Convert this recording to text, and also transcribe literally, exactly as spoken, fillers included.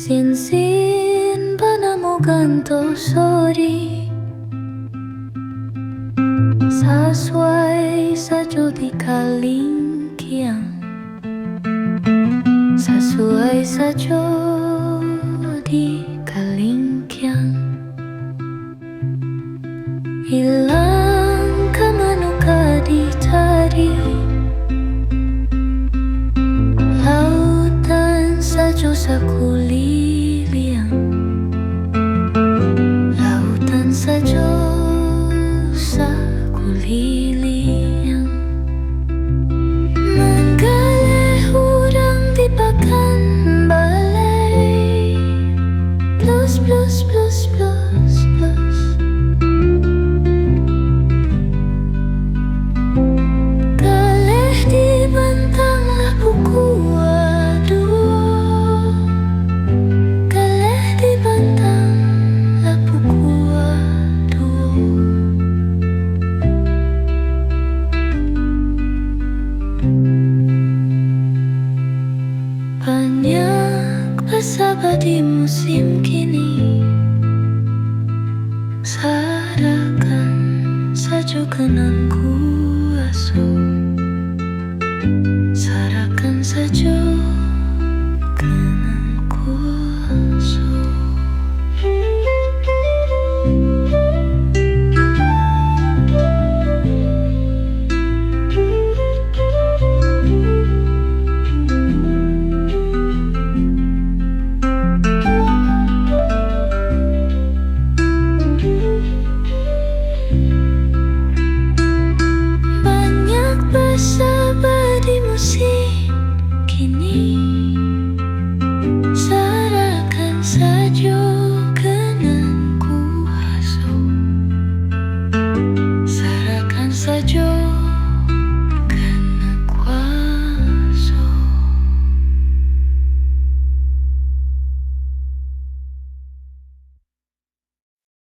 Sinsin banamo ganto sori, sasuai sajo di kalingkiang, sasuai sajo di kalingkiang. Ilang ka mano ka dicari, lautan sajo sakuliliang, lautan sajo sakuliliang. Manggaleh urang di pakan balai, plus, plus, plus, plus, plus. Galeh di bantang lah pukua duo, galeh di bantang lah pukua duo. Banyak basaba di musim